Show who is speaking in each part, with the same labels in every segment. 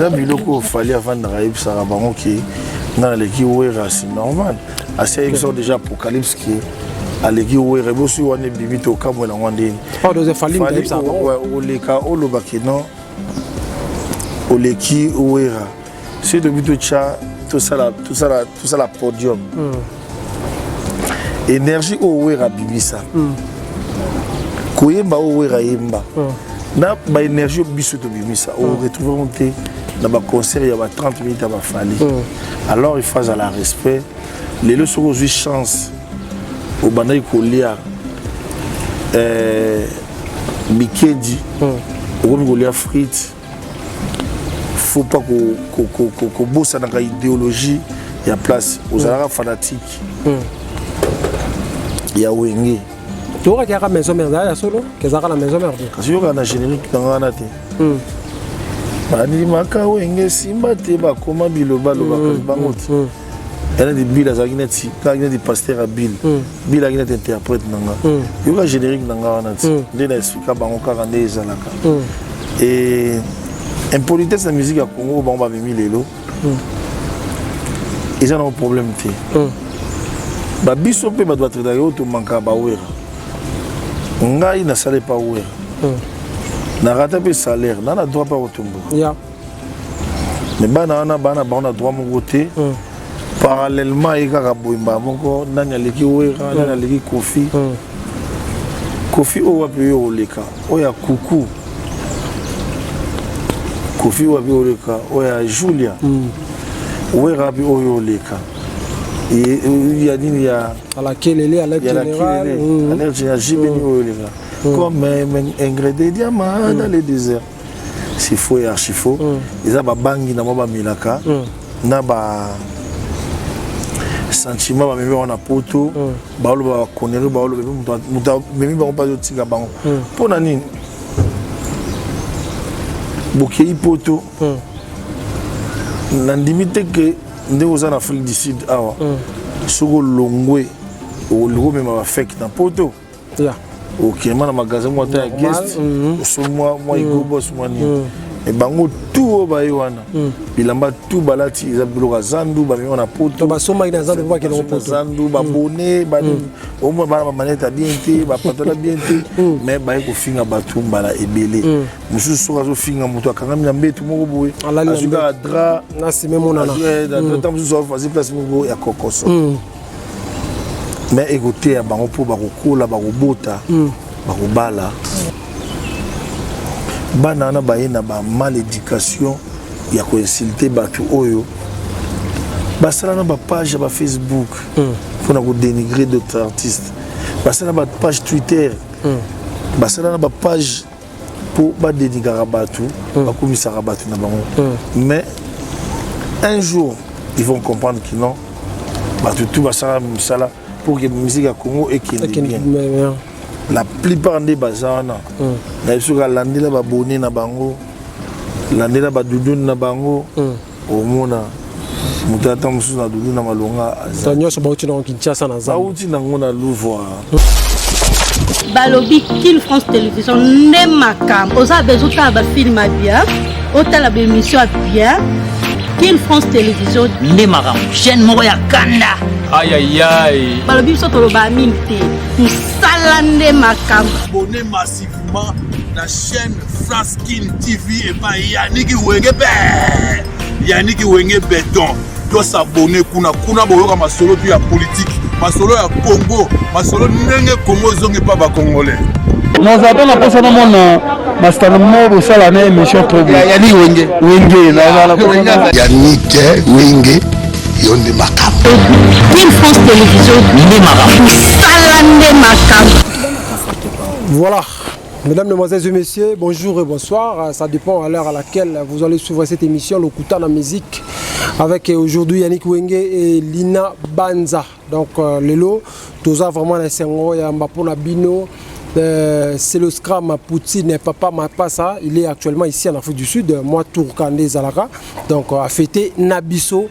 Speaker 1: Eza biloko oyo Fally avandaka ayebisaka bango ke nga naleki Werra, c'est normal. Asi ayebisaka déjà Apocalypse ke aleki Werra, ebosi wana ebimi te, okamwela yango ndeni.
Speaker 2: Pardon, Fally moto ayebisaka bango.
Speaker 1: Oleka oloba ke non, oleki Werra. Soki tobi totya tosala podium, énergie oyo Werra abimisa, koyemba oyo Werra yemba, na baénergie oyo biso tobimisa, oretrouve ngo te na baconcert ya ba 30 minutes ya baFally. Alors il faut azala respect. Lelo soki ozwi chance, obandaki kolia bikedi, okomi kolia frite, faut pas kobosanaka idéologie ya place ozalaka fanatique ya Wenge.
Speaker 2: Tokaki yaka Maison Mère, ezala ya solo kezalaka na Maison Mère te.
Speaker 1: Kasi yokaka na générique na nga wana te, bandimaka Wenge esimba te, bakoma biloba lobaka bango te. Ya neti Bill azalaki neti kaki neti pasteur ya Bill, Bill azalaki neti interprète na nga. Yoka générique na nga wana ti nde na explika bango kaka nde ezalaka. E impolitesse na musique ya Congo oyo bango bamemi lelo eza nango problème te. Babiso mpe bato batraitaka oyo tomankaka baWerra. Ngai nasala epa Werra, narata mpe salaire na droit mpe kotomboka. Mais bana wana, bana bango na droit moko te. Parallèlement ye kaka boyemba moko, nani aleki Werra, nani aleki Kofi? Kofi oyo wapi oyo oleka oyo ya kuku? Kofi oyo wapi oleka oyo ya Julia? Werra wapi oyo oleka ya nini ya
Speaker 2: Alakelele, alerte
Speaker 1: ya la
Speaker 2: générale.
Speaker 1: Kelele, alerte générale jibeni oyo oleka comme un grain de diamant dans le désert, c'est faux et archi faux. Eza babangi na mwa bamelaka na ba sentiment bamemi bango na poto, baoloba baconnerie, baoloba moto amemi bango mpe azotika bango. Mpo na nini bokei poto? Nandimi te ke ndenge oza na Afrique du Sud awa, soki olongwe olingi omema bafeke na poto, okema na magasin moko ata ya Guess, osombi mwa Hugo Boss, mwa nini. Me bango tu oyo baye wana, bilamba tu balati eza biloko ya zandu, bamemi na poto.
Speaker 2: Basombaki na zandu mpo bakende
Speaker 1: na
Speaker 2: poto.
Speaker 1: Zandu babone banini, omoi bana bamanete ya bien te, bapatola bien te, mais baye kofinga bato mbala ebele. Mosusu soki azofinga moto, akangami na mbetu moko boye,
Speaker 2: Alali na
Speaker 1: azwi kaka drap
Speaker 2: na nsima emonana.
Speaker 1: Ta mosusu azwi place moko ya kokoso. Mais ekoteya bango mpo bakokola, bakobota, bakobala bana wana baye na bamal éducation ya koinsulte bato oyo basala na bapage ya baFacebook mpona kodénigrer d'autres artistes, basala na bapage Twitter, basala na bapage mpo badénigraka bato, bakumisaka bato na bango. Mais un jour ils vont comprendre que non, bato tu basala mosala pour que musique ya Congo ekende bien. La plupart nde baza wana na biso, kalandela babone na bango, landela baduduni na bango, omona moto ata mosusu na dudu na malonga aza.
Speaker 2: Nyonso bauti nango Kinshasa na zamba.
Speaker 1: Bauti nango na Louvoir.
Speaker 3: Balobi Kin France Télévision nde makambo. Oza besoin otala bafilm ya bien, otala baémission ya bien, Kin France Télévision
Speaker 4: nde makambo, chaîne moko ya kanda.
Speaker 5: Ayayay.
Speaker 3: Balobi biso toloba mingi te, mosala nde makambo.
Speaker 6: Abonnez massivement la chaîne France Kin TV epai Yaniki Wenge be Yaniki Wenge Beton. Tosabone kuna kuna, boyoka masolo tu ya politike, masolo ya Congo, masolo ndenge Congo ezongi mpa bacongolais.
Speaker 7: Naza mpe na mposa namona masitana mo bosala na émission trop bien.
Speaker 8: Yannick Wenge.
Speaker 7: Wenge, nazala mposa.
Speaker 8: Yannick Wenge, yo nde makambo.
Speaker 3: Kin France Télévision
Speaker 4: nde makambo.
Speaker 3: Mosala nde makambo.
Speaker 2: Voilà. Mesdames, Mesdemoiselles et Messieurs, bonjour et bonsoir. Ça dépend à l'heure à laquelle vous allez suivre cette émission, le Kouta la musique, avec aujourd'hui Yannick Wenge et Lina Banza. Donc, lelo, tout ça vraiment un ya Mbapona Bino. C'est le Scram Poutine, Papa Mapasa, il est actuellement ici en Afrique du Sud, moi Tourkande Zalaka, donc a fêté na biso.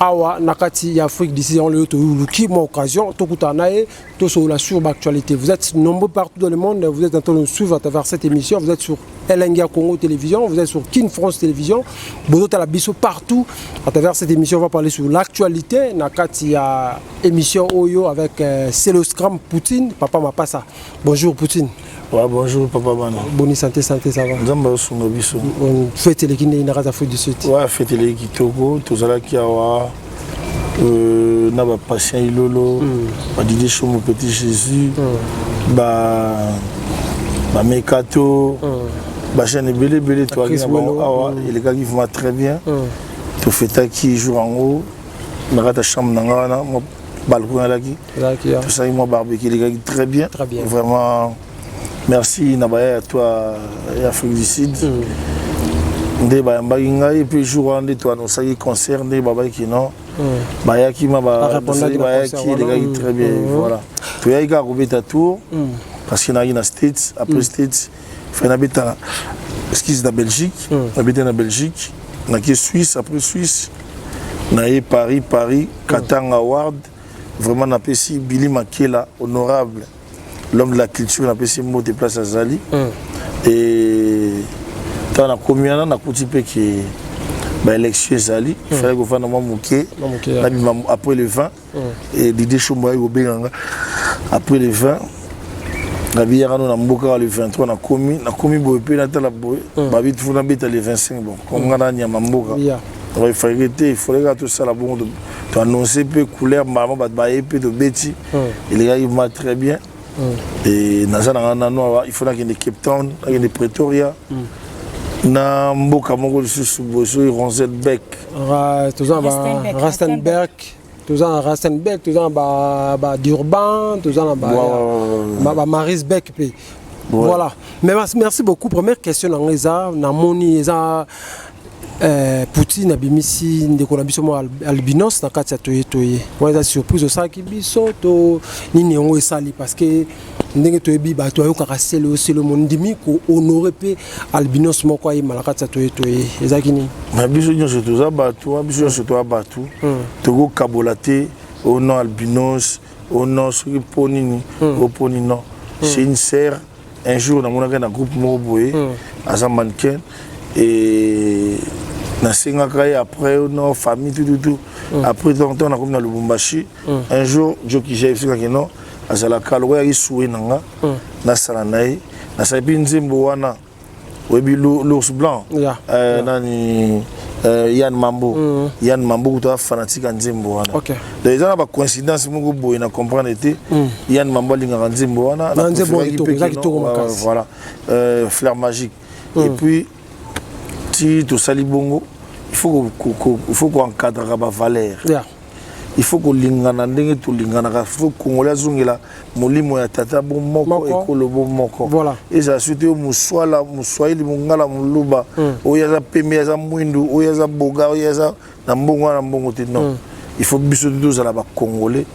Speaker 2: Awa na kati ya Afrique d'ici yango lelo toluki mwa occasion tokutana na ye tosolola sur baactualité. Vous êtes nombreux partout dans le monde, vous êtes en train de nous suivre à travers cette émission, vous êtes sur Elengi ya Congo Télévision, vous êtes sur Kin France Télévision, bozotala biso partout à travers cette émission. On va parler sur l'actualité na kati ya émission oyo avec Celeo Scram Poutine, Papa Mapasa. Bonjour Poutine.
Speaker 1: Ouais, bonjour papa bana.
Speaker 2: Boni santé, santé ça va?
Speaker 1: Nzambe azosunga biso.
Speaker 2: Fête eleki ndenge na kati ya Afrique du Sud?
Speaker 1: Ouais, fête eleki kitoko, tozalaki awa na bapatient Ilolo, badidier Shomo, Petit Jésus, bamekato, bachaîne ebele ebele toyaki na bango awa. Elekaki vraiment très bien. Tofetaki jour yango na kati ya chambre na nga wana, mwa balcon alaki, tosalaki mwa barbecue, elekaki très bien. Vraiment merci na baya ya to ya Afrique du Sud nde bayambaki ngai. Mpe jour wana nde toannonsaki concert, nde babaki non, bayaki ma bayaki, elekaki très bien. Voilà, toyaki kaka kobeta tour parce que nayaki na States. Après States, fai nabeta, excuse, na Belgique. Nabeta na Belgique, naki Suisse, après Suisse naye Paris, Paris Katanga Award. Vraiment napesi Billy Makela, honorable, l'homme de la culture, napesi mbote place azali. E ntango nakomi wana, nakuti mpe ke baélection ezali, fallait kovanda mwa moke, nabima après le 20. Et Didier Chombo ayaki kobenga nga après le 20, nabiyaka no na mboka le 23. Nakomi boye mpe natala boye, babi tufu nabeta le 25. Bon, comme nga na nyama mboka, il fallait te, il fallait kaka tosala bongo, toannonce mpe couleur mbala bato baye mpe tobeti, elekaki vraiment très bien. Et naza na nga nano awa, il faut nakende Cape Town, nakende Pretoria, na mboka moko lisusu boye, soki Ronzelbeck.
Speaker 2: Toza na Rustenburg, toza na Rustenburg, toza na badurban, toza na bamaritzburg mpe. Voilà, mais merci beaucoup. Première question na nga eza, namoni eza Poutine abimisi ndeko na biso mwa albinos na kati ya toye toye wana. Eza surprise osalaki biso to nini yango esali? Parce que ndenge toyebi, bato ayokaka sele osele mondimi kohonorer mpe albinos moko ayema na kati ya toye toye, ezalaki nini?
Speaker 1: Na biso nyonso toza bato, biso nyonso toza bato, tokokabola te. O non albinos, o non soki mpo nini, o mpo nini, non, c'est une sœur. Un jour namonaki na groupe moko boye, aza mannequin, et nasengaka ye après no famille tututu. Après donc ntango nakomi na Lubumbashi, un jour joki jaifikaki non, azalaka lokola yaki suwe na nga, nasala na ye, nasali mpe nzembo wana. Oyebi l'ours blanc, nani, Yann Mambo. Yann Mambo kutu aza fanatique ya nzembo wana. Donc eza na bacoïncidence moko boye na comprendre te. Yann Mambo alingaka nzembo wana. Voilà, fleur magique. Et puis ti tosali bongo, il faut koencadraka bavaleur, il faut kolingana ndenge tolinganaka, il faut Congolais azongela molimo ya tata bo moko, ekolo bo moko. Ezala soki te oyo moswala, moswahili, mongala, moluba, oyo aza pembe, aza mwindu, oyo aza boga, oyo aza na mbongo wana, mbongo te, non. Il faut biso te tozala bacongolais.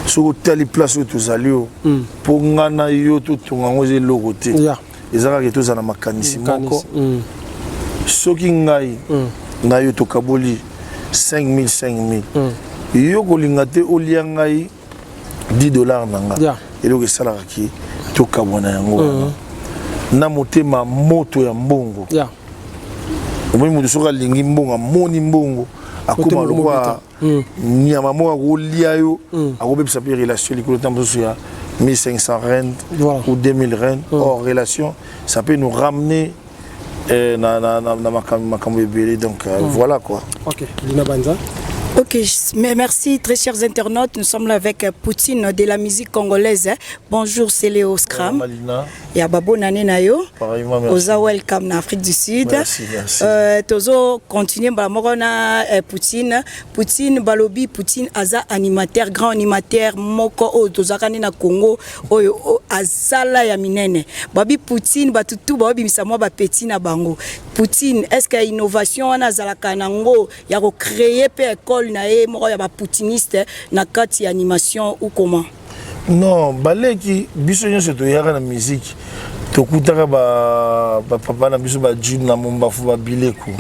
Speaker 1: Soki otali place oyo tozali oyo, mpo nga na yo totonga yango, eza eloko te, eza kaka tozala na makanisi moko. Soki ngai na yo tokaboli 5000 5000, yo kolinga te olia ngai 10 $ na nga. Eloko esalaka ki tokabwana yango wana na motema moto ya mbongo. Omoni moto soki alingi mbongo, amoni mbongo, akóma lokwa nyama moko, akolia yo, akobebisa mpe relation likolo ntango mosusu ya 1500 rand ou 2000 rand. Or relation, ça peut nous ramener na makambo ebele. Donc voilà quoi.
Speaker 2: Ok, Lina Banza.
Speaker 9: Ok, mais merci, très chers internautes. Nous sommes là avec Poutine de la musique congolaise. Bonjour, c'est Léo Scram. Ya ba bonne année na yo.
Speaker 1: Pareillement, merci.
Speaker 9: Oza welcome na Afrique du Sud.
Speaker 1: Merci, merci.
Speaker 9: Tozo continuer mbala moko na Poutine. Poutine balobi, Poutine aza animateur, grand animateur moko oyo tozaka na Congo oyo azala ya minene. Babi Poutine, batutu babimisa mwa ba petit na bango. Poutine, est-ce que innovation wana azalaka nango ya kocréer mpe école na ye moko ya bapoutiniste na kati ya animation ou comment?
Speaker 1: Non, baleki biso nyonso toyaka na musique, tokutaka bapapa na biso bajune na mombafu babileko.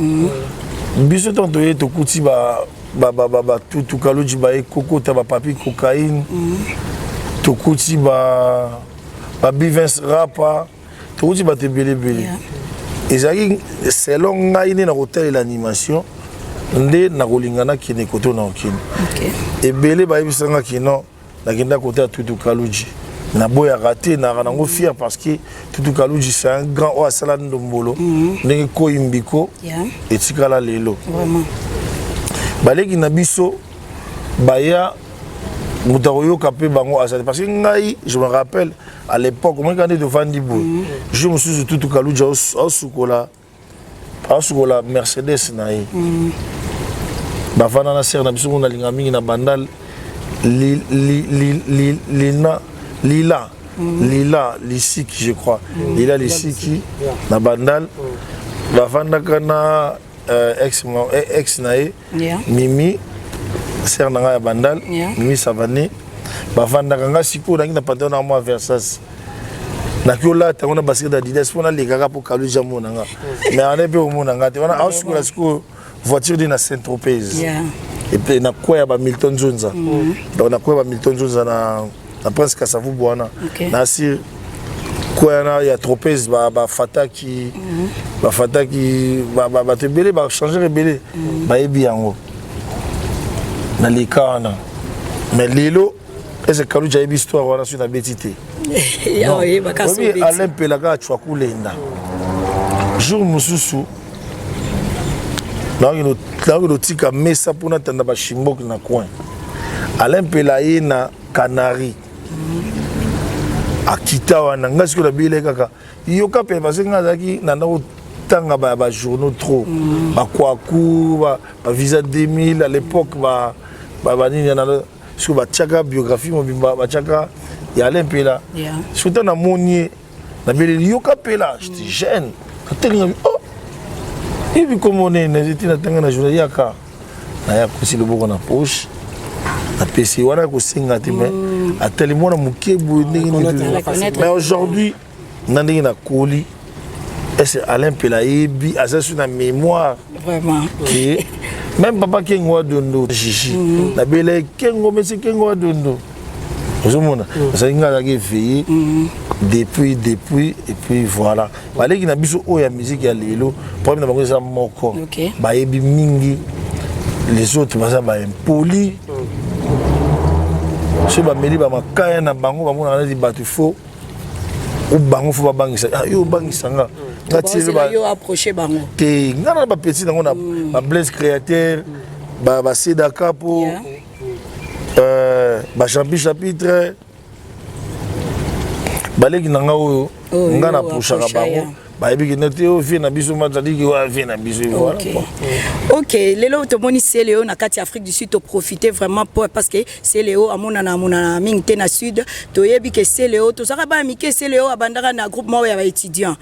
Speaker 1: Biso ntango toye, tokuti. Batutu Kaluji baye kokota, bapapi cocaïne, tokuti babivins rapa, tokuti bato ebele ebele. Ezalaki selon ngai nde na kotalela animation, nde nakolinga nakende koto na okende. Ebele bayebisanga kino nakenda kote ya Tutu Kaluji, naboyaka te, naka nango fier parce que Tutu Kaluji, c'est un grand oyo asala ndombolo ndenge koyimbiko etikala lelo. Baleki na biso baya, moto akoyoka mpe bango azali, parce que ngai, je me rappelle à l'époque, omoni kaka nde tovandi boye, jour mosusu Tutu Kaluji aosukola, aosukola Mercedes na ye, bavanda na sere na biso ngo nalinga mingi na Bandal, Lina, Lila, Lila Lisiki, je crois, Lila Lisiki na Bandal, bavandaka na ex na ye Mimi, sere na ngai ya Bandal, Mimi Savane. Bavandaka, nga sikoyo nangi na pantalon na mwa Versace, naki olata yango na basket Adidas mpo nalekaka mpo Kaluji amona nga, mais ane mpe omona nga te wana aosukola sikoyo voiture nde na Saint Tropez et puis na kwa ya bamilton Nzonza. Donc na kwa ya bamilton Nzonza na Prince Kasavubu wana, na asir kwa wana ya Tropez, bafataki, bafataki bato ebele, bachanger ebele, bayebi yango naleka wana. Mais lelo ese Kaluji ayebi histoire wana soki nabeti te? Oyebi Alain Mpela kaka cwakulenda, jour mosusu naoki lotika mesa mpona tanda bashimboki na coin, Alain Mpela ye na Canari akita wana, ngai sikoyo nabiyela ye kaka yoka mpe, parce que ngai azalaki na ndako tanga bajournaux trop, bakwaku, bavisa 2000 à l'époque, banini, soki batiaka biographie mobimba, batiaka ya Alain Mpela. Soki ntango namoni ye, nabeleli yoka Mpela, j'étais jeune, natelinga, oh, yebi kombo nene eti natanga na journal, yaka naya kosi loboko na poche, napesi wana kosenga te, mais atali mwana moke boye ndenge nini. Mais aujourd'hui na ndenge nakoli, est-ce Alain Mpela ayebi, aza su na mémoire
Speaker 9: Vraiment.
Speaker 1: Ke même papa Kengo wa Dondo Gigi, nabela ye Kengo, mesi Kengo wa Dondo, ozomona azalaki, ngai azalaki éveillé depuis. Et puis voilà, baleki na biso oyo ya musique ya lelo, problème na bango eza moko: bayebi mingi, les autres baza baimpoli. Soki bameli bamakaya na bango, bamonaka neti bato fo bango fo babangisa. Ah, yo obangisa nga, nga ti lelo
Speaker 9: yo approche bango.
Speaker 1: Te, nga na bapeti nango na bablaise créateur, basedaka po bachampi chapitre, baleki na nga oyo nga
Speaker 9: yo
Speaker 1: na pushaka
Speaker 9: approcha,
Speaker 1: bango, bayebi ke nete oyo vie na biso mazaliki oyo vie na biso, voilà quoi.
Speaker 9: Ok, lelo tomoni Celeo na kati ya Afrique du Sud, toprofite vraiment po parce que Celeo amonana, amonana mingi te na sud. Toyebi ke Celeo, tozalaka bana mike, Celeo abandaka na groupe moko ya baétudiant.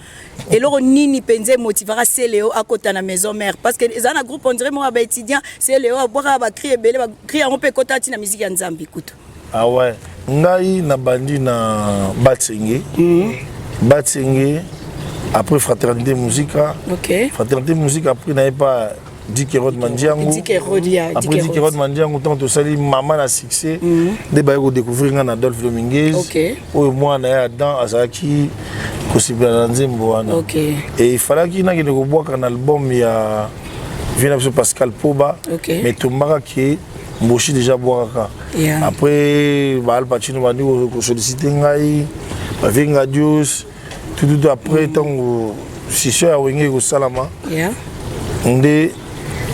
Speaker 9: Eloko nini mpenza emotivaka Celeo akota na Maison Mère? Parce que eza na groupe, on dirait, moko ya baétudiant. Celeo abwakaka bacri ebele, bacri yango mpe ekota ntina musique ya Nzambe kutu.
Speaker 1: Ah ouais, ngai nabandi na Batsenge, Batsenge, après Fraternité Musica. Fraternité Musique, après naye pa Dikerod Mandiango.
Speaker 9: Dikerod, ya,
Speaker 1: après
Speaker 9: Dikerod.
Speaker 1: Dikerod Mandiango, ntango tosali mama na succès, nde baye kodécouvrir ngai na Adolphe Dominguez, oyo mwana ye Adam azalaki kosepela na nzembo wana. Et ifalaki nakende kobwaka na album ya vie na biso Pascal Poba, mais tombaka ke Mboshi déjà bwakaka. Après baal Pacino bandi kosollicite ngai, bavenga Dios tututu. Après ntango session ya Wenge ekosalama, nde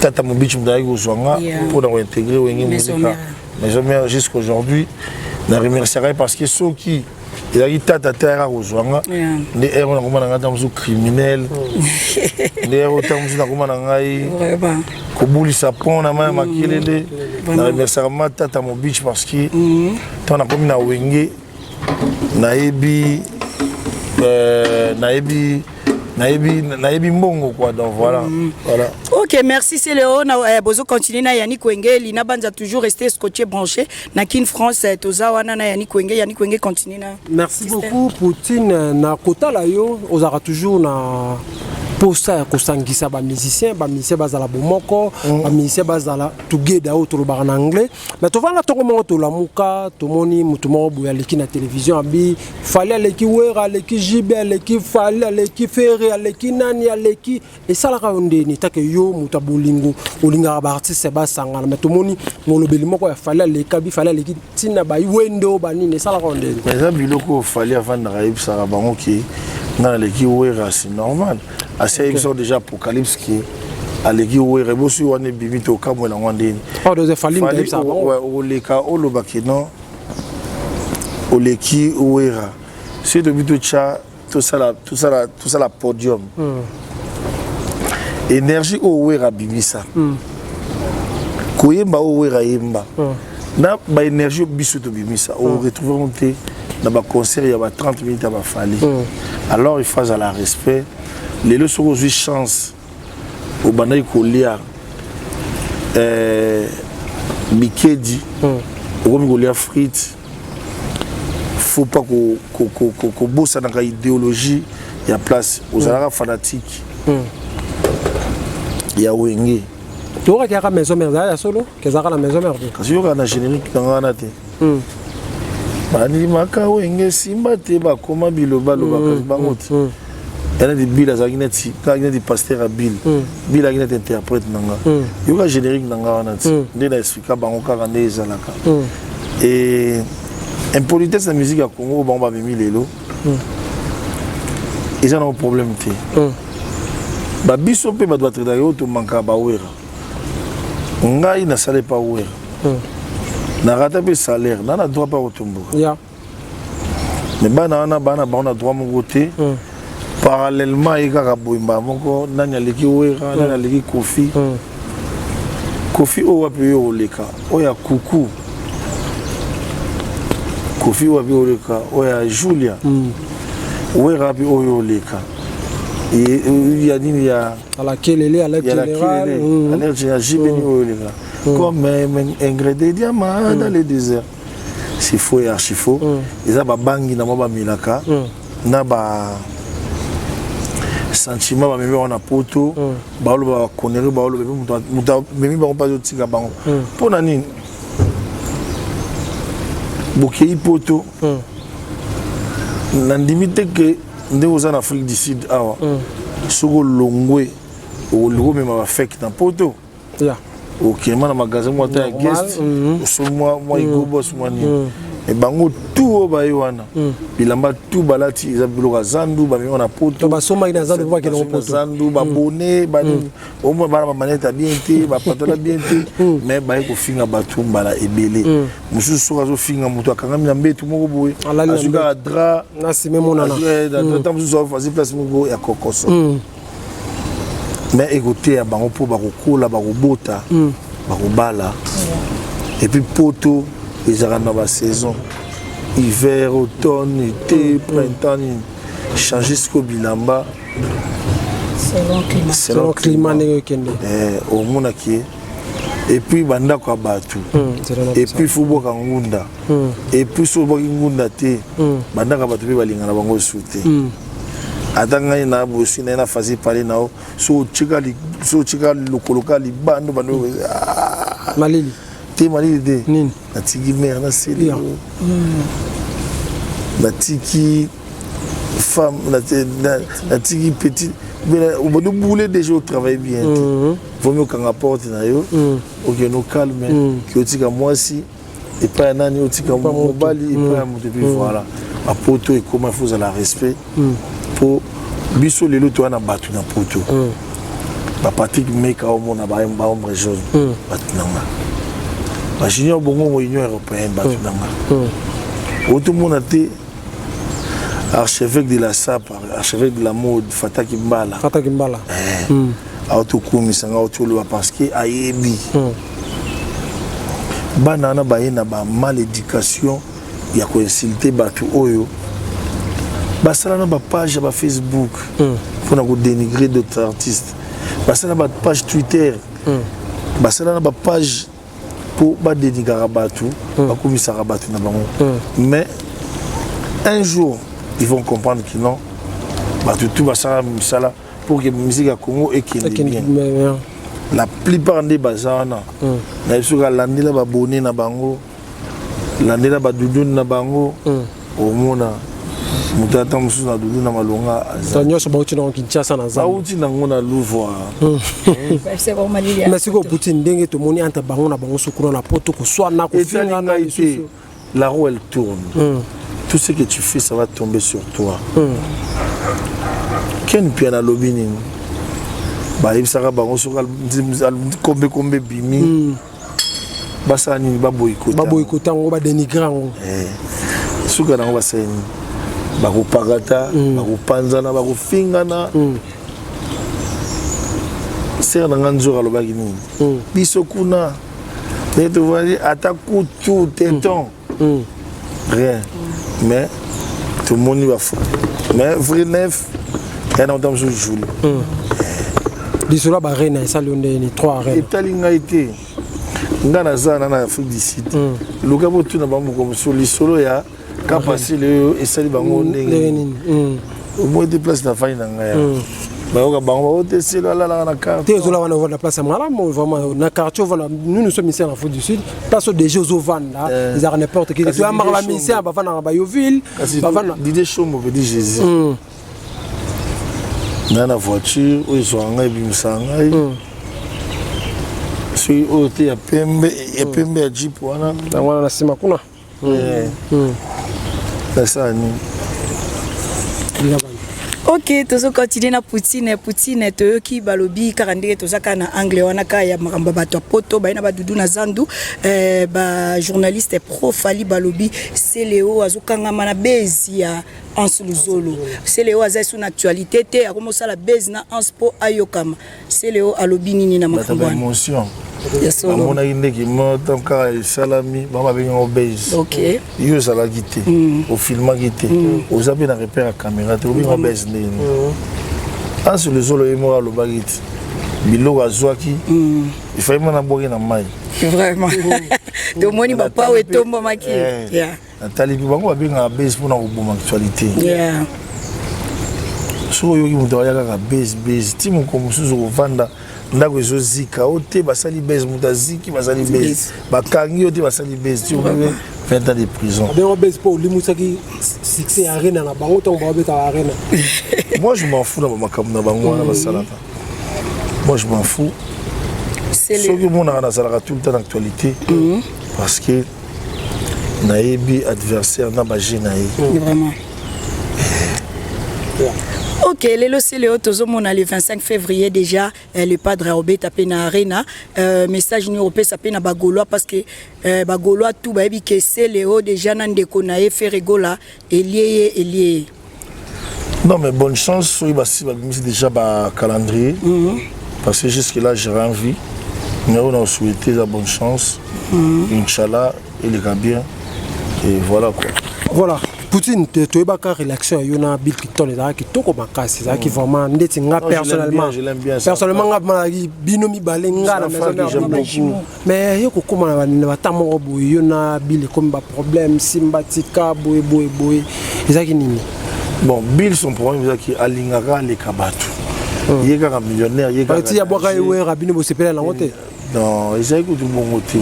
Speaker 1: tata Mobici moto ayaki kozwa nga mpona kointégrer Wenge
Speaker 9: Maison
Speaker 1: Musica
Speaker 9: Mère.
Speaker 1: Maison Mère. Jusqu'aujourd'hui na remerciaka ye, parce que soki ezalaki tata te ayaka kozwa nga, nde ere oyo nakoma na ngai ntango mosusu criminel, nde ere oyo ntango mosusu nakoma na ngai kobulisa pont na mai ya makelele. Na remerciaka ma tata Mobici, parce que ntango nakomi na Wenge, nayebi mbongo quoi. Donc voilà.
Speaker 9: Ok, merci Celeo. Na bozo continuer na Yannick Wenge, Lina Banza, toujours rester scotché, branché na Kin France, toza wana na Yannick Wenge. Yannick Wenge, continue na
Speaker 2: Merci
Speaker 9: Système.
Speaker 2: beaucoup, Poutine. Na kotala yo, ozalaka toujours na Posa ya kosangisa bamusicien, bamusicien bazala bomoko, bamusicien bazala together, oyo tolobaka na anglais. Mais tovanda ntongo moko, tolamuka, tomoni motu moko boye aleki na télévision, abi Fally aleki Wera, aleki JB, aleki Fally, aleki Ferre, aleki nani, aleki. Esalaka yo ndeni take yo moto ya bolingo, olingaka baartiste basangana? Mais tomoni molobeli moko ya Fally aleka bi Fally aleki ntina baiwende oyo banini, esalaka yo ndeni?
Speaker 1: Mais eza biloko oyo Fally avandaka, ayebisaka bango ke nga naleki Wera, c'est normal. Asi ayebisaka déjà Apocalypse ke aleki Wera. Ebosi wana ebimi te, okamwela yango ndeni.
Speaker 2: Oh, donc Fally moto ayebisaka bango?
Speaker 1: Oleka, olobaki non, oleki Wera. Soki tobi totya, tosala podium, énergie oyo Wera abimisa, koyemba oyo Wera yemba, na baénergie oyo biso tobimisa, oretrouve ngo te na baconcert ya ba 30 minutes ya baFally. Alors il faut azala respect. Lelo soki ozwi chance, obandaki kolia bikedi, okomi kolia frite, faut pas kobosanaka idéologie ya place ozalaka fanatique ya Wenge.
Speaker 2: Tokaki yaka Maison Mère, ezala ya solo kezalaka na Maison Mère te?
Speaker 1: Kasi yokaka na générique na nga wana te, bandimaka Wenge simba te, bakoma biloba lobaka bango te. Ya neti Bill azalaki neti, azalaki neti pasteur ya Bill, Bill azalaki neti interprète na nga. Yoka générique na nga wana ti nde na explika bango kaka nde ezalaka. E impolitesse na musique ya Congo oyo bango bamemi lelo, eza nango problème te. Babiso mpe bato batraitaka oyo tomankaka baWera. Ngai nasala epa Wera, narata mpe salaire na droit mpe akotomboka. Mais bana wana, bana bango na droit moko te. Parallèlement ye kaka boyemba moko, nani aleki Wera, nani aleki Kofi? Kofi oyo wapi oyo oleka? Oyo ya kuku Kofi wapi oleka? Oyo ya Julia Wera wapi oyo oleka? Ya nini ya
Speaker 2: Alakelele, alerte général.
Speaker 1: Alerte générale, JB nini oyo oleka? Comme un grain de diamant dans le désert, c'est faux et archi faux. Eza babangi na mwa bamelaka na ba sentiment, bamemi bango na poto, baoloba baconnerie, baoloba moto amemi bango mpe azotika bango. Mpo na nini bokei poto? Nandimi te ke ndenge oza na Afrique du Sud awa, soki olongwe, olingi omema bafeke na poto, okema na magasin moko ata ya Guess, osomi mwa Hugo Boss, mwa nini. Me bango tu oyo baye wana, bilamba tu balati eza biloko ya zandu, bamemi na poto.
Speaker 2: Basombaki na zandu mpo bakende
Speaker 1: poto. Zandu, babone banini, omoi bana bamanete ya bien te, bapatola bien te, mais baye kofinga bato mbala ebele. Mosusu soki azofinga moto, akangami na mbetu moko boye, azwi kaka drap.
Speaker 2: Na nsima emonana.
Speaker 1: Ta mosusu azwi place moko ya kokoso, mais ekoteya bango mpo bakokola, bakobota, bakobala. Et puis poto ezalaka na basaison, hiver, automne, été, printemps, nini. Change sikoyo bilamba
Speaker 2: selon climat ndenge ekende.
Speaker 1: Omonaki ye, et puis bandako ya bato, et puis faut bwaka ngunda, et puis so obwaki ngunda te, bandako ya bato mpe balingana bango esu te. Ata ngai na bosi na ye na fasi pale na yo, so otika lokolo kaka libanda, bando
Speaker 2: Malili.
Speaker 1: Te, malili te.
Speaker 2: Nini?
Speaker 1: Natiki mare na seli, natiki femme, natiki petit, obandi bule déjà, otravaille bien te. Vomi okanga porte na yo, okende ocalme, ki otika mwasi epai ya nani, otika mobali epai ya moto. Et puis voilà, bapoto ekoma, faut ozala respect. Mpo biso lelo toya na bato na poto, baPatrik Meka, omona baombre jaune, bato na nga, bajunior Bongongo, Union européenne, bato na nga otomona te. Archevêque de la sap, archevêque de la mode, Fataki Mbala.
Speaker 2: Fataki Mbala.
Speaker 1: Aotokumisa nga, otoloba parce que ayebi bana wana baye na bamal éducation ya koinsulte bato oyo basala na bapage ya bafacebook mpona kodénigrer d'autres artistes, basala na bapage Twitter, basala na bapage mpo badénigraka bato, bakumisaka bato na bango. Mais un jour ils vont comprendre que non, bato tu basala misala. Pour que musique ya Congo ekende bien. La plupart nde baza wana. Na biso kalandela babone na bango, landela baduduni na bango, omona moto ata mosusu na dudu na malonga.
Speaker 2: Aza nyonso bauti nango Kinshasa na
Speaker 1: zamba. Bauti nango na Louvois.
Speaker 2: Mais sikoyo Poutine, ndenge tomoni entre bango na bango so kuna na Poto, koswana,
Speaker 1: Etali
Speaker 2: kofingana
Speaker 1: ngai te.
Speaker 2: lisusu.
Speaker 1: La roue, elle tourne. Tout ce que tu fais, ça va tomber sur toi. Ken Pia nalobi nini? Bayebisaka bango soki kombe kombe bimi, basala nini? Baboyikota.
Speaker 2: Baboyikota yango, badénigre yango.
Speaker 1: Suka nango basala nini? Bakopakata, bakopanzana, bakofingana. Sere na nga nzoka alobaki nini? Biso kuna ndenge tovandi, ata kutu téton, rien. Mais tomoni bafo, mais vrai neuf ya na ota mosusu juli.
Speaker 2: Lisolo ya baarena esali yo ndeni? 3 arena.
Speaker 1: Etali ngai te. Ngai naza na Afrique du Sud. Luka botuna bamoko mosusu lisolo ya kapasile oyo esali bango ndenge
Speaker 2: ndenge nini.
Speaker 1: Omoi te place nafandi na ngai awa. Bayoka bango baoteselo alalaka na carte.
Speaker 2: Te, ozola wana, ovanda place ya malamu vraiment na quartier ovanda. Nous, nous sommes ici en Afrique du Sud, place oyo déjà ozovanda ezalaka n'importe qui.
Speaker 1: Kasi
Speaker 2: Toyambaka
Speaker 1: Didier
Speaker 2: bamusicien
Speaker 1: Chombo.
Speaker 2: bavandaka Bayoville.
Speaker 1: Kasi
Speaker 2: bavanda
Speaker 1: Didier Chombo veut dire Jésus na voiture oyo ezwaka ngai, ebimisaka ngai. Soki oyo te, ya pembe, ya pembe ya jeep wana.
Speaker 2: Yango wana na nsima kuna.
Speaker 1: Nasala nini?
Speaker 9: Ok, tozocontinue na Poutine. Poutine, toyoki balobi kaka ndenge toza kaka na angle wana, kaka ya makambo ya bato ya Poto baye na badudu na zandu. Bajournaliste pro Fally balobi Celeo azokangama na base ya Anse Luzolo. Celeo aza esu na actualité te, akomosala base na Anse mpo ayokama. Celeo alobi nini na
Speaker 1: Bato
Speaker 9: makambo wana?
Speaker 1: Baémotion.
Speaker 9: Ya solo.
Speaker 1: Bamonaki ndenge moto kaka esalami, bango babengi base. Yo ozalaki te, ofilmaki te, oza mpe na repère ya caméra te, obenga base ndenge nini? Anse Luzolo ye moko alobaki te biloko azwaki efai mwana abwaki na mai.
Speaker 9: Vraiment, tomoni bapawo etombamaki.
Speaker 1: Natali mpe bango babengaka base mpona koboma actualité. Soki oyoki moto aya kaka base base, ti moko mosusu kovanda ndako ezozika o te, basali base, moto aziki, basali base, bakangi yo te, basali base, ti okomi 20 ans de prison.
Speaker 2: Abengo base mpo olimusaki succès ya arena na bango ntango babetaka arena.
Speaker 1: Moi, je m'en fous na bamakambo na bango wana basalaka. Moi, je m'en fous. Soki omonaka nazalaka tout le temps na actualité, parce que nayebi adversaire na baje na ye.
Speaker 9: Vraiment. Ok, lelo Celeo, tozomona le 25 février déjà, le padre aobeta mpe na arena. Message nini opesa mpe na bagaulois? Parce que bagaulois tout bayebi ke Celeo déjà na ndeko na ye Ferre Gola elie ye, elie ye.
Speaker 1: Non, mais bonne chance. Soki basi babimisi déjà bacalendrier, parce que jusque là j'ai rien vu, mais on a souhaité la bonne chance. Inchallah eleka bien et voilà quoi.
Speaker 2: Voilà, Poutine, toyebaka relation ya yo na Bill Clinton ezalaki kitoko makasi, ezalaki vraiment ndeti nga
Speaker 1: Non, je l'aime
Speaker 2: personnellement
Speaker 1: bien, je l'aime bien, ça.
Speaker 2: personnellement nga malaki bino mibale nga na
Speaker 1: C'est un frère
Speaker 2: maison
Speaker 1: que j'aime
Speaker 2: mère.
Speaker 1: beaucoup.
Speaker 2: Mais yo kokóma na bata moko boye, yo na Bill ekomi baproblème, simba tika boye boye boye, ezalaki nini?
Speaker 1: Bon, Bill, son problème ezaki alingaka aleka bato, ye kaka millionnaire, ye kaka
Speaker 2: ti abwaka ye
Speaker 1: danger.
Speaker 2: Wera, bino bosepela nango te?
Speaker 1: Non, ezali kutu bongo te.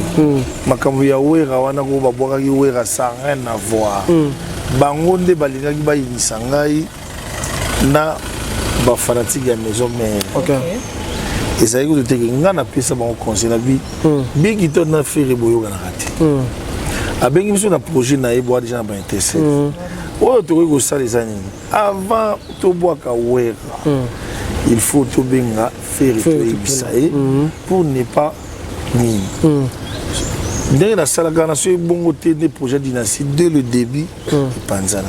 Speaker 1: Makambo ya Wera wana, ko babwakaki Wera, ça rien à voir. Bango nde balingaki bayinisa ngai na bafanatike ya maison mère. Ezali kutu teke ngai napesa bango conseil na bi biki to na Ferre boyokanaka te. Abengi biso na projet na ye, boa déjà na baintéressé oyo tokoki kosala eza nini? Avant tobwaka Wera, il faut tobenga Ferre, toyebisa ye pour ne pas nini ndenge nasalaka na soki bongo te nde projet dynastie dès le début epanzana.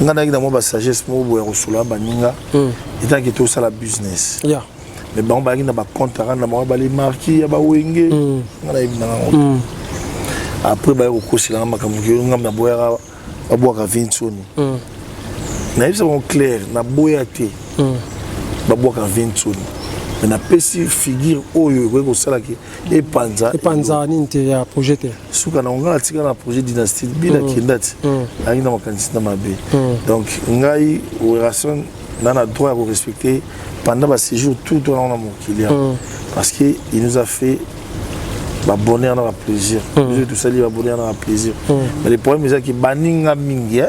Speaker 1: Ngai nayaki na mwa basagesse moko boye ya kosolola baninga etanke tosala business. Mais bango bayaki na bacompte aka na bango balemarki ya bawenge, ngai nayebi na ngango. Après baye kokoselanga makambo ke ngai naboyaka babwaka Vinsoni. Nayebisa bango clair, naboya te babwaka Vinsoni, mais napesi figure oyo ekoki kosalaki epanza.
Speaker 2: Epanza nini te ya projet te.
Speaker 1: Suka na ngai natika na projet dynastie bila kenda ti ayaki na makanisi na mabe. Donc ngai Werrason. Na na droit ya korespecte pendant baséjour tout wana na mokili awa, parce que il nous a fait babonheur na baplaisir. Biso tosali babonheur na baplaisir, mais le problème ezaki baninga mingi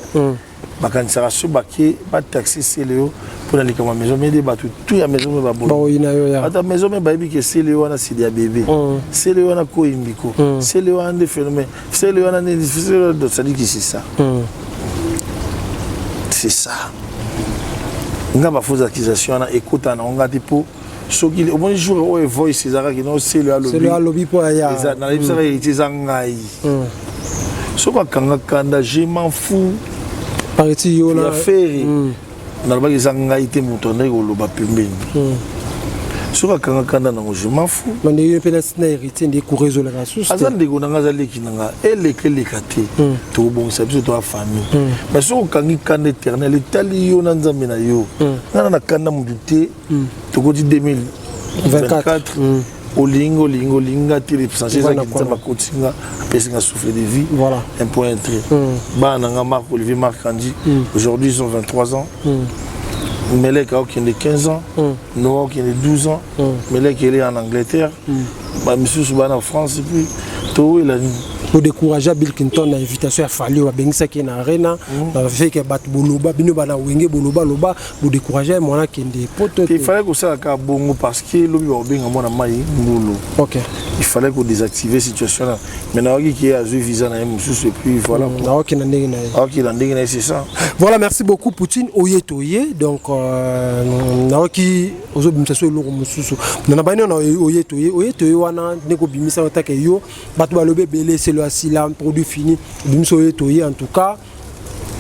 Speaker 1: bakanisaka so bake bataxe Celeo mpona likambo ya Maison Mère. Bato tu ya Maison Mère babona
Speaker 2: Baoyina yo ya.
Speaker 1: Ata Maison Mère bayebi ke Celeo wana sidi ya bébé, Celeo wana koyimbiko, Celeo wana nde phénomène, Celeo wana nde, c'est-à-dire que c'est ça, c'est ça. Nga bafausse accusation wana ekota na nga te, mpo soki omoni jour oyo voice ezalaki no Celeo alobi.
Speaker 2: Celeo alobi mpo aya.
Speaker 1: Nayebisaka héritier eza ngai, soki akanga kanda, je m'en fous.
Speaker 2: Parti yo na
Speaker 1: ya Ferre, nalobaki eza ngai te, moto andaki koloba pembeni. Soki akanga kanda nango, je m'en fous.
Speaker 2: Mande yo mpe na héritier nde courant ezolaka susu.
Speaker 1: Aza ndeko na nga, aza leki na nga. Eleka eleka te, tokobongisa biso toya famille. Mais soki okangi kanda éternel, etali yo na Nzambe na yo. Nga na na kanda motu te. Tokoti 2024, olingi olingi olinga te, l'essentiel ezaki Nzambe akoti nga, apesi nga souffle de vie.
Speaker 2: Voilà.
Speaker 1: Un point un trait. Bana na nga, Marc Olivier, Marc Andi, aujourd'hui ils ont 23 ans. Melek aokende 15 ans, Noa okende 12 ans. Melek ele en Angleterre, bamisusu bana France, et puis towela nini?
Speaker 2: Bodécourage Bill Clinton na invitation ya Fally oyo babengisaki ye na Arena bafeke. Bato boloba, bino bana Wenge boloba loba, bodécourage mwana akende Poto.
Speaker 1: Il fallait kosala kaka bongo parce que lobi bakobenga mwana mai ngulu. Il fallait kodésactiver situation na, mais nayoki ke azwi visa na ye mosusu et puis voilà.
Speaker 2: Naokenda ndenge na ye.
Speaker 1: Aokenda ndenge na ye, c'est ça.
Speaker 2: Voilà, merci beaucoup Poutine. Oye toye, donc nayoki ozobimisa so eloko mosusu na bani na oye toye. Oye toye wana ndenge obimisa otake yo, bato balobi ebele, Celeo asila, produit fini. Obimisa oye toye, en tout cas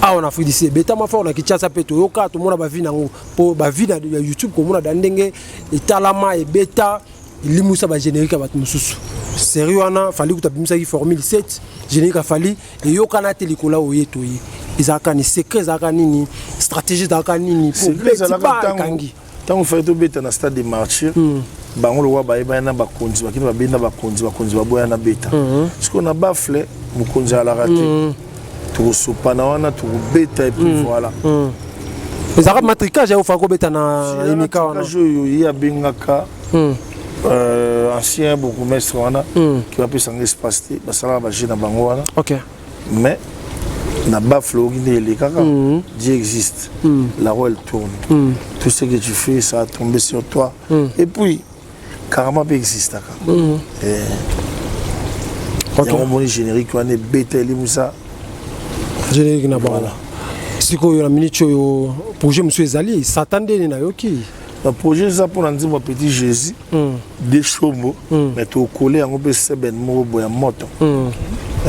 Speaker 2: awa na Afrique d'ici ebetama fort, na Kinshasa mpe toyoka, tomona bavi nango, mpo bavi ya YouTube komona da ndenge etalama, ebeta, elimwisa bagénérique ya bato mosusu. Série wana Fally kuta abimisaki formule 7, générique a Fally eyokana te likolo. Oye toye ezalaka ni secret, ezalaka nini? Stratégie ezalaka nini?
Speaker 1: Ekangi ntango Fally tobeta na Stade de Martyr, bango lokwa bayebani na bakonzi, bakini babenda bakonzi, bakonzi baboya na beta. Sikoyo na bafle mokonzi alaka te, tokosopana wana, tokobeta et puis voilà.
Speaker 2: Ezalaka matricage ya ofaka kobeta na emika wana?
Speaker 1: Oyo ye abengaka ancien bourgmestre wana ki bapesanga espace te, basalaka baje na bango wana. Mais na bafle oki nde elekaka. Dieu existe, la roue elle tourne, tout ce que tu fais, ça a tombé sur toi. Et puis karma mpe existaka. Yango moni générique wana ebeta, elimisa.
Speaker 2: Générique na bango. Sikoyo na minute oyo, projet mosusu ezali satan ndeni nayoki?
Speaker 1: Na projet eza mpona nzembo ya Petit Jésus de Shombo, mais tokole yango mpe seben moko boya moto.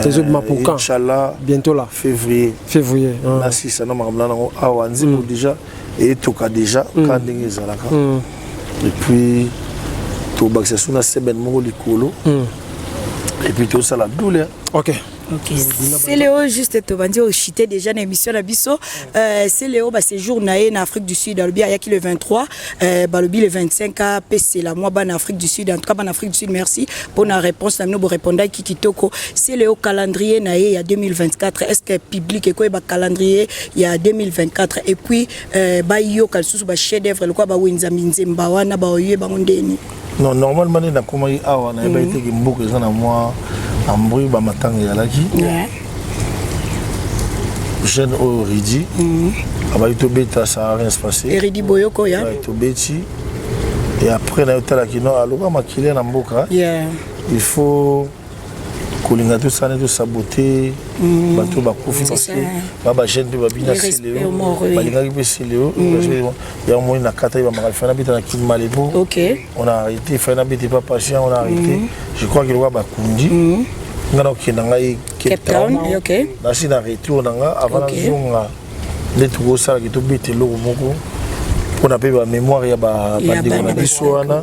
Speaker 2: Ezobima pour quand?
Speaker 1: Inchallah.
Speaker 2: Bientôt là?
Speaker 1: Février.
Speaker 2: Février.
Speaker 1: Nasisa na makambo na nango awa. Nzembo déjà eyetoka déjà ka ndenge ezalaka, et puis tobakisa so na seben moko likolo et puis tosala douleur.
Speaker 9: Ok. Celeo, juste tobandi oshite déjà na émission na biso. Celeo, baséjour na ye na Afrique du Sud, alobi ayaki le 23, balobi le 25 apesela mwa bana Afrique du Sud. En tout cas bana Afrique du Sud, merci mpona réponse na bino, borépondaki kitoko. Celeo, calendrier na ye ya 2024, est ce que public ekoyeba calendrier ya 2024? Et puis bayoka lisusu bachef d'œuvre lokola bawenza minzemba wana, baoye bango ndeni?
Speaker 1: Non, normalement nde nakomaki awa, nayebaki teke mboka eza na mwa embrouille, bamatanga ezalaki. Jeune oyo Ridi abaki tobeta, ça a rien se passé.
Speaker 9: Eridi Boyoko ya.
Speaker 1: Ouais, tobeti et après nayo otalaki no aloka makili na mboka. Il faut kolinga tosala tosabote bato bakufi parce que ba bajeune mpe babina Celeo, balingaki mpe Celeo. Yango moni na kata ye bamaka ifai nabeta na Kimalebo. On a arrêté. Ifai nabeta pa patient, on a arrêté. Je crois que lokwa bakundi nga na kokende ngai Cape Town, nasi na retour na nga avant nazonga nde tokosalaki tobeta eloko moko mpona mpe bamémoire ya bandeko na biso wana.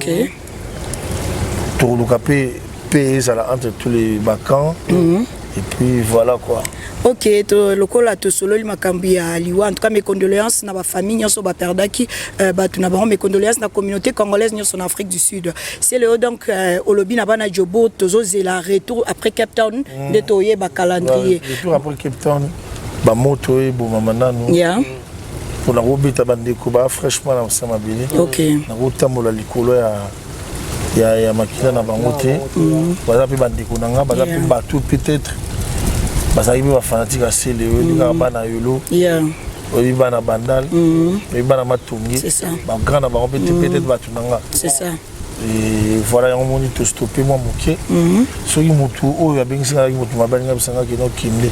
Speaker 1: Tokoluka mpe mpe ezala entre tous les bacamps et puis voilà quoi.
Speaker 9: Ok, to lokola tosololi makambo ya liwa, en tout cas mes condoléances na bafamille nyonso baperdaki bato na bango, mes condoléances na communauté congolaise nyonso na Afrique du Sud. C'est le donc olobi na bana Jobo, tozozela retour après Cape Town nde toyeba calendrier.
Speaker 1: Retour après Cape Town, bamoto ebomama nanu. Mpo nakobeta bandeko ba fraîchement na msa mabele. Nakotambola likolo ya makila na bango te. Baza mpe bandeko na nga, baza mpe bato peut-être bazalaki mpe bafanatike ya Sele. Oyebi kaka bana yolo, oyebi bana Bandal, oyebi bana Matongi, bagrand na bango mpe te, peut-être bato na nga.
Speaker 9: C'est ça.
Speaker 1: Et voilà, yango moni tostoppe mwa moke. Soki motu oyo abengisi nga azalaki motu mabe, alingi abisanga kende okende,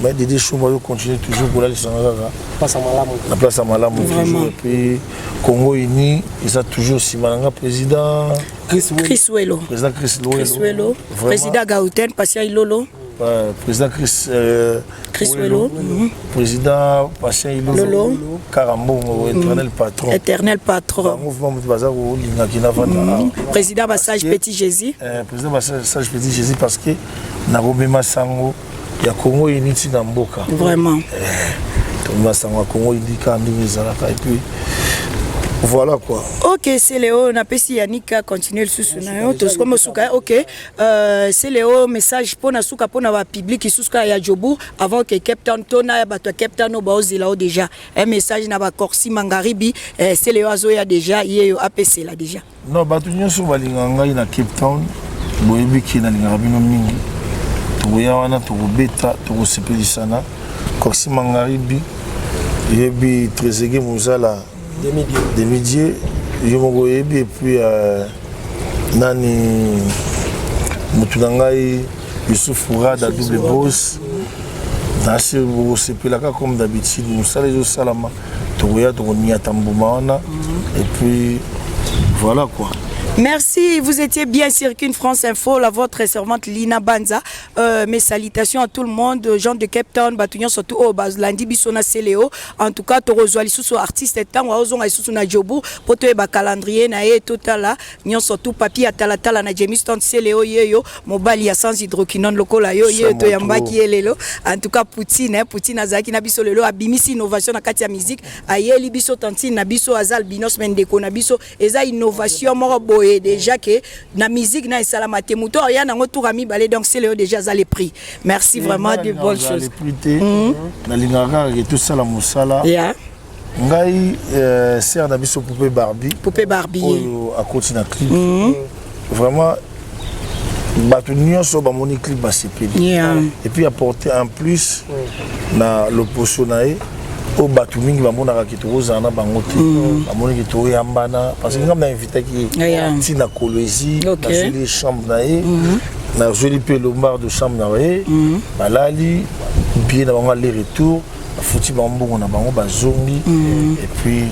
Speaker 1: mais Dede Shombo azo continuer toujours kolalisanga kaka
Speaker 2: place ya malamu.
Speaker 1: Na place ya malamu toujours. Et puis Congo Uni eza toujours nsima na nga, président
Speaker 9: Chris Welo.
Speaker 1: Président Chris
Speaker 9: Chris Welo, président Gauten Patient Ilolo.
Speaker 1: Président Chris
Speaker 9: Chris Welo.
Speaker 1: Président Patient Ilolo.
Speaker 9: Lolo.
Speaker 1: Karambongo, éternel patron.
Speaker 9: Éternel patron.
Speaker 1: Bango vraiment moto baza kolingaki navanda awa.
Speaker 9: Président Basage Petit Jésus.
Speaker 1: Président Basage Petit Jésus, parce que nakomema sango ya Congo Uni ntina mboka. Tomema sango ya Congo Uni kaka ndenge ezalaka, et puis voilà quoi.
Speaker 9: Ok, Céléo, napesi Yannick continue lisusu na yo. Tokomi suka. Ok, Céléo, message mpona suka, mpona bapublic lisusu kaka ya Joburg avant que Cape Town, tona ya bato ya Cape Town oyo baozela o déjà un message na bacorsi Mangaribi. Céléo azoya déjà, ye yo apesela déjà.
Speaker 1: Non, bato nyonso balingaka ngai na Cape Town, boyebi ke nalingaka bino mingi. Tokoya wana, tokobeta, tokosepelisana. Corsi Mangaribi, yebi Trésege Mozala Demidie, yo moko oyebi. Et puis nani, motu na ngai Yusuf Rada, double boss, nasi bokosepelaka comme d'habitude. Mosala ezosalama, tokoya, tokoniata mbuma wana, et puis voilà quoi.
Speaker 9: Merci, vous étiez bien sur Kin France Info, la votre servante Lina Banza. Mes salutations à tout le monde, gens de Cape Town, bato nyonso surtout oyo balandi biso na Céléo. En tout cas, tokozwa lisusu artiste ntango aozonga lisusu na Joburg po toyeba calendrier na ye totala nyonso tout papier ya talatala na Jamestown. Céléo yeyo, mobali ya sans hydroquinone lokola yo, ye toyambaki ye lelo. En tout cas, Poutine, hein, Poutine azalaki na biso lelo, abimisi innovation na kati ya musique, ayeli biso tantine na biso aza albinos, mais ndeko na biso, eza innovation moko boye déjà ke na musique na esalama te. Moto aya nango tour ya mibale, donc c'est leo déjà aza le prix. Merci vraiment, de bonnes choses.
Speaker 1: Prix te, nalingaka kaka ke tosala mosala. Ngai sœur na biso Poupe Barbie.
Speaker 9: Poupe Barbie.
Speaker 1: Oyo akoti na clip, vraiment bato nyonso bamoni clip basepeli. Et puis apporter un plus na loposo na ye oyo bato mingi bamonaka ke tokozala na bango te, bamoni ke toyambana, parce que ngai na invitaki ye ntina Kolwezi. Nazweli chambre na ye, nazweli mpe lombard de chambre na ye, balali billet na bango aller retour, bafuti bango mbongo na bango, bazongi. Et puis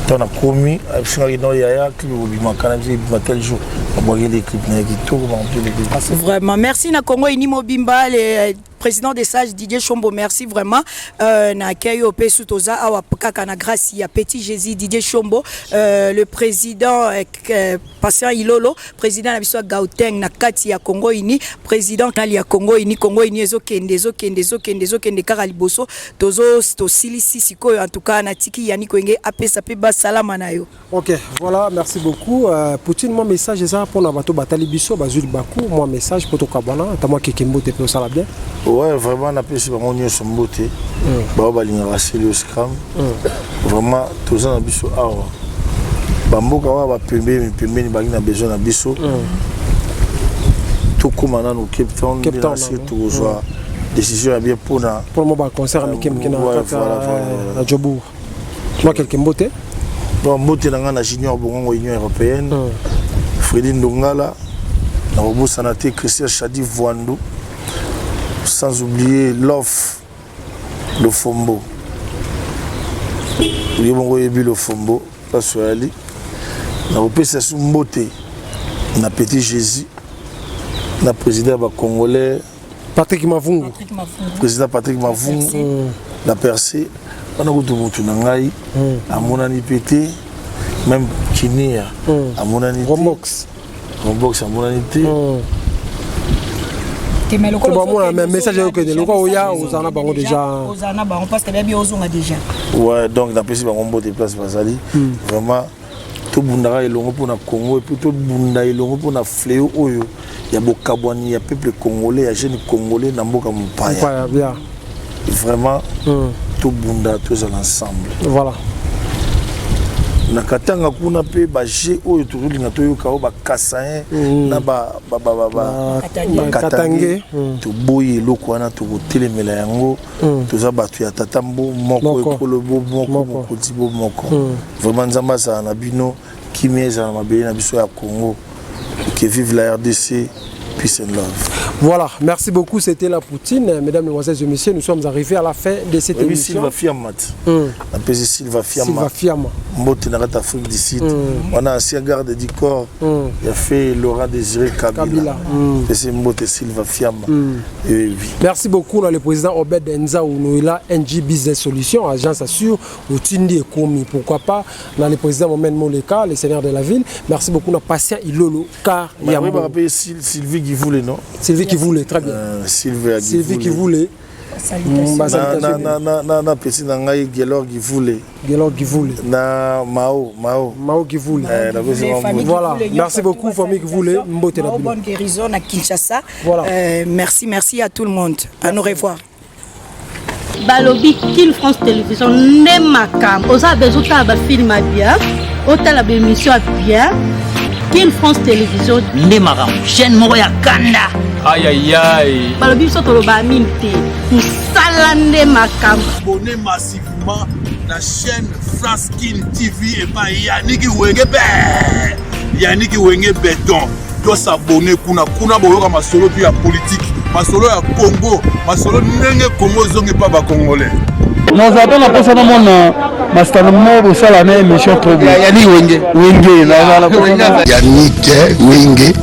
Speaker 1: ntango nakomi, ayebisingaki: "No yaya, clip ekobimaka na biso, ebima tel jour." Babwakeli clip na ye kitoko, baremplir clip.
Speaker 9: Vraiment merci na Congo Uni mobimba, les président des sages Didier Chombo, merci vraiment na accueil oyo mpe su toza awa kaka na grâce ya Petit Jésus Didier Chombo, le président Patient Ilolo, président na biso ya Gauteng na kati ya Congo Uni, président nali ya Congo Uni. Congo Uni ezokende, ezokende, ezokende, ezokende kaka liboso. Tozo tosilisi sikoyo. En tout cas, natiki Yannick Wenge apesa mpe basalama na yo.
Speaker 2: Ok, voilà, merci beaucoup. Poutine, moi message eza mpona bato batali biso, bazwi libaku, moi message po tokabwana, ata mwa keke mbote mpe osala bien.
Speaker 1: Ouais, vraiment napesi bango nyonso mbote bao balingaka Celeo Scram. Vraiment toza na biso awa, bamboka wana bapembeni pembeni bangi na besoin na biso. Tokóma nano Cape Town.
Speaker 2: Cape Town.
Speaker 1: Nde tokozwa décision ya bien mpona
Speaker 2: mpona mwa baconcert ya mike mike na kati
Speaker 1: voilà.
Speaker 2: ya Joburg. Mwa quelque mbote.
Speaker 1: Bon, mbote na ngai na Junior Bongongo, Union européenne, Fredi Ndongala, nakobosana te Christian Chadi Voandu, sans oublier Lof Lofombo, ye moko oyebi Lofombo place oyali. Nakopesa su mbote na Petit Jésus, na président ya bacongolais.
Speaker 2: Patrick Mavungu.
Speaker 1: Président Patrick Mavungu na percé wana kutu motu na ngai amonani mpe te, même Kinia amonani te.
Speaker 2: Rombox.
Speaker 1: Rombox amonani te.
Speaker 2: Bamona mais message eyokende lokola oya ozala na bango déjà.
Speaker 9: Ozala na bango parce que bayebi ozonga déjà.
Speaker 1: Ouais, donc napesi bango mbote place bazali. Vraiment tobundaka elongo mpona Congo, et puis tobunda elongo mpona fléau oyo ya bokabwani ya peuple congolais, ya jeune congolais na mboka mopaya.
Speaker 2: Mopaya, bien.
Speaker 1: Vraiment. Tobunda, tozala ensemble.
Speaker 2: Voilà.
Speaker 1: Na Katanga kuna mpe baje oyo tozolinga toyoka oyo bakasain na bakatange, toboyi eloko wana, tokotelemela yango. Toza bato ya tata mbo moko, ekolo bo moko, mokonzi bo moko. Vraiment, Nzambe azala na bino, kimia ezala na mabele na biso ya Congo. Que vive la RDC! Peace and love.
Speaker 2: Voilà, merci beaucoup. C'était la Poutine. Mesdames, Mesdemoiselles et Messieurs, nous sommes arrivés à la fin de cette émission.
Speaker 1: Silva Fiamat. Napesi Silva Fiama.
Speaker 2: Silva Fiama.
Speaker 1: Mbote na kati Afrique du Sud. Wana ancien garde du corps. Ya fait Laurent Désiré Kabila. Kabila. Pesi mbote Silva Fiama. Et oui.
Speaker 2: Merci beaucoup le président Obed Nzaou Noela NG Business Solutions, agence assure Otindi Ekomi. Pourquoi pas dans le président Mohamed Moleka, le seigneur de la ville. Merci beaucoup na Patient Ilolo car
Speaker 1: Yambo. Sylvie Givoulé, non?
Speaker 2: Sylvie Kivoulé, très bien.
Speaker 1: Sylvie.
Speaker 2: Sylvie Kivoulé.
Speaker 1: Na pesi na ngai Gelor Givoulé.
Speaker 2: Gelor Givoulé.
Speaker 1: Na Mao Mao.
Speaker 2: Mao Givoulé. Voilà, merci beaucoup, famille Givoulé. Mbote na.
Speaker 9: Bonne guérison à Kinshasa. Voilà. Merci, merci à tout le monde. À nous revoir.
Speaker 3: Balobi Kin France Télévision nde makambo. Oza besoin otala bafilm ya bien, otala baémission ya bien, Kin France Télévision
Speaker 4: nde makambo, chaîne moko ya kanda.
Speaker 5: Ayayay.
Speaker 3: Balobi biso toloba mingi te, mosala nde makambo.
Speaker 6: Abonnez massivement na chaîne France Kin TV epai Yaniki Wenge be, Yaniki Wenge Beton. Tos'abonner kuna. Kuna boyoka masolo mpe ya politike, masolo ya Congo, masolo ndenge Congo ezongi mpa bacongolais.
Speaker 7: Nazala mpe na mposa namona masitano moko bosala na émission trop bien.
Speaker 8: Yannick Wenge.
Speaker 7: Wenge, nazala na mposa.
Speaker 8: Yannick Wenge,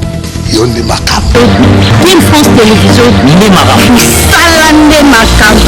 Speaker 8: yo nde makambo.
Speaker 3: Kin France Télévision
Speaker 4: nde makambo.
Speaker 3: Mosala nde makambo.